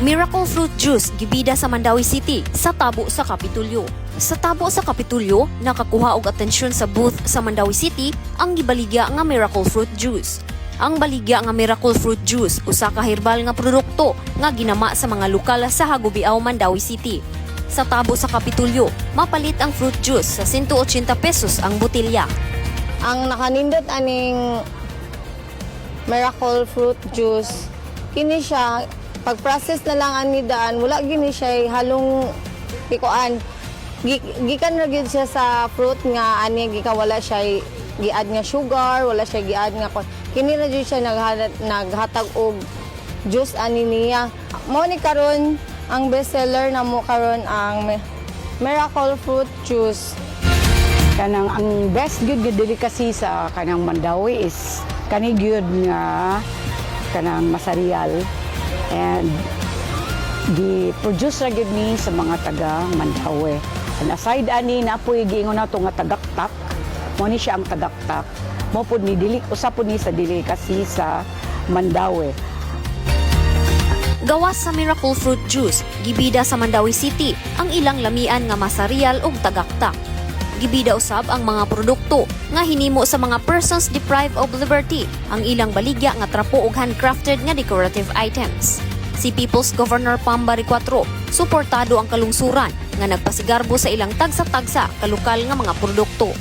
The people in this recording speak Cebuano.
Miracle Fruit Juice gibida sa Mandaue City sa tabo sa Kapitulyo. Sa tabo sa Kapitulyo, nakakuha og atensyon sa booth sa Mandaue City ang gibaligya nga Miracle Fruit Juice. Ang baligya nga Miracle Fruit Juice usa ka herbal nga produkto nga ginama sa mga lokal sa Hagobiao, Mandaue City. Sa tabo sa Kapitulyo, mapalit ang fruit juice sa 180 pesos ang botelya. Ang nakanindot aning Miracle Fruit Juice, kini siya, pag-process na lang ani daan, wala gini siya halong pikuan. Gikan ra gyud siya sa fruit nga ani gikan, wala siya gi-add nga sugar, wala siya gi-add nga kuan. Kini ra jud siya naghatag og juice ani niya. Mao ni karon ang best seller na mo karon ang Miracle Fruit Juice. Kanang ang best gyud nga delicacy sa kanang Mandaue is kani gyud nga kanang masarial and gi-produce ra gyud ni sa mga taga Mandaue. And aside ani, napoy giingon nato nga tagaktak. Mo ni siya ang tagaktak. Mo pud ni dili usa pud ni sa delicacy sa Mandaue. Gawas sa Miracle Fruit Juice, gibida sa Mandaue City ang ilang lamian nga masarial ug tagaktak. Gibida usab ang mga produkto nga hinimo sa mga persons deprived of liberty, ang ilang baligya nga trapo ug handcrafted nga decorative items. Si People's Governor Pam Baricuatro, suportado ang kalungsuran nga nagpasigarbo sa ilang tagsa-tagsa kalokal nga mga produkto.